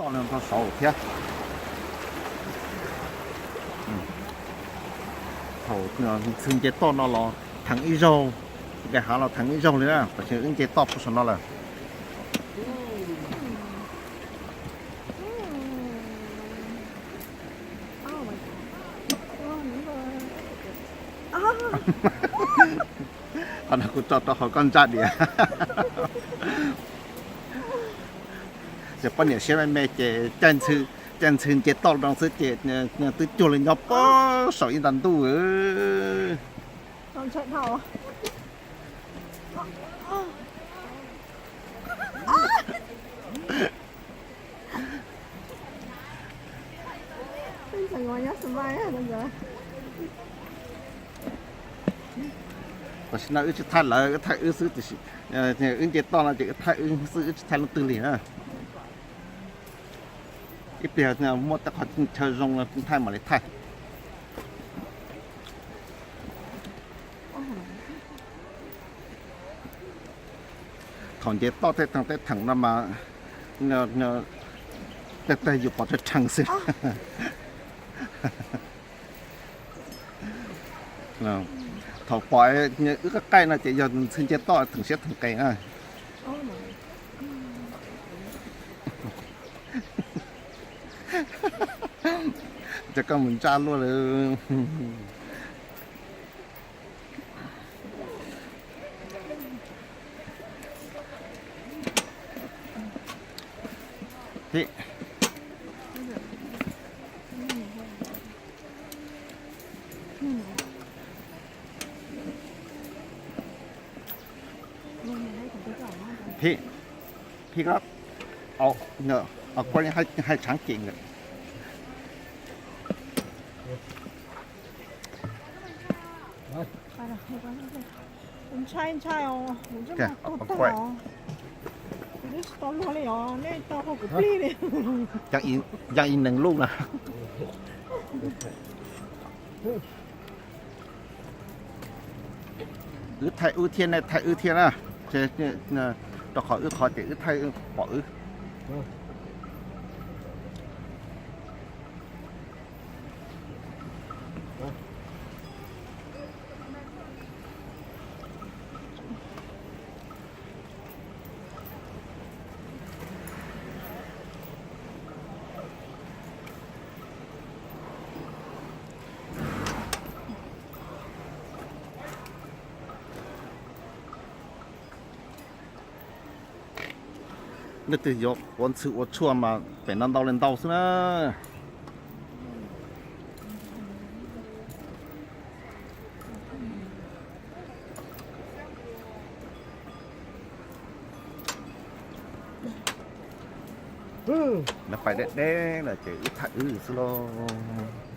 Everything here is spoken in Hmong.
Toj no rau saud thiab. Thaum ntxhw nce toj no los theem ib zaug, nqes hav los theem ib zaug li na, tam sim wb nce toj puag saum no lawm. Qhov no kuv tso rau hauv koj ntsa diam. Ces poj niam siab me me ces caij ntxhw nce toj no xwb ces twb cuag li nyob puag saum ib nta ntuj. Tam sim no wb tsis thaij lawv, wb thaij wb xwb, tiam sis wb nce toj no ces wb thaij wb xwb, wb tsis thaij leej twg li na. Ib pliag muaj tej qhov chaw zoo thaij mam li thaij. Thaum nce toj tej theem tej theem no mas tej tag yus pom rheev rheev xwb. Thaum pom wb qaij qaij no ces yog ntxhw nce toj theem siab theem qes na. Cov koj mus ntsaj luaj lawm. Phim, phim koj, kuv hais tshav kev nkawd. Ntshai ntshai os, kuv twb tsis tau luag li os, nej tau hau kuv plig li. Yog ib neeg luj na. Wb thaij wb thiab nej thaij wb thiab na. Rau qhov wb qhov ces wb thaij pom wb. Leej twg yuav quav ntxhw ua tshuaj mas pem no ntau li ntau xwb na. Lawv pais deb deb lawm ces wb thaij wb xwb lauj.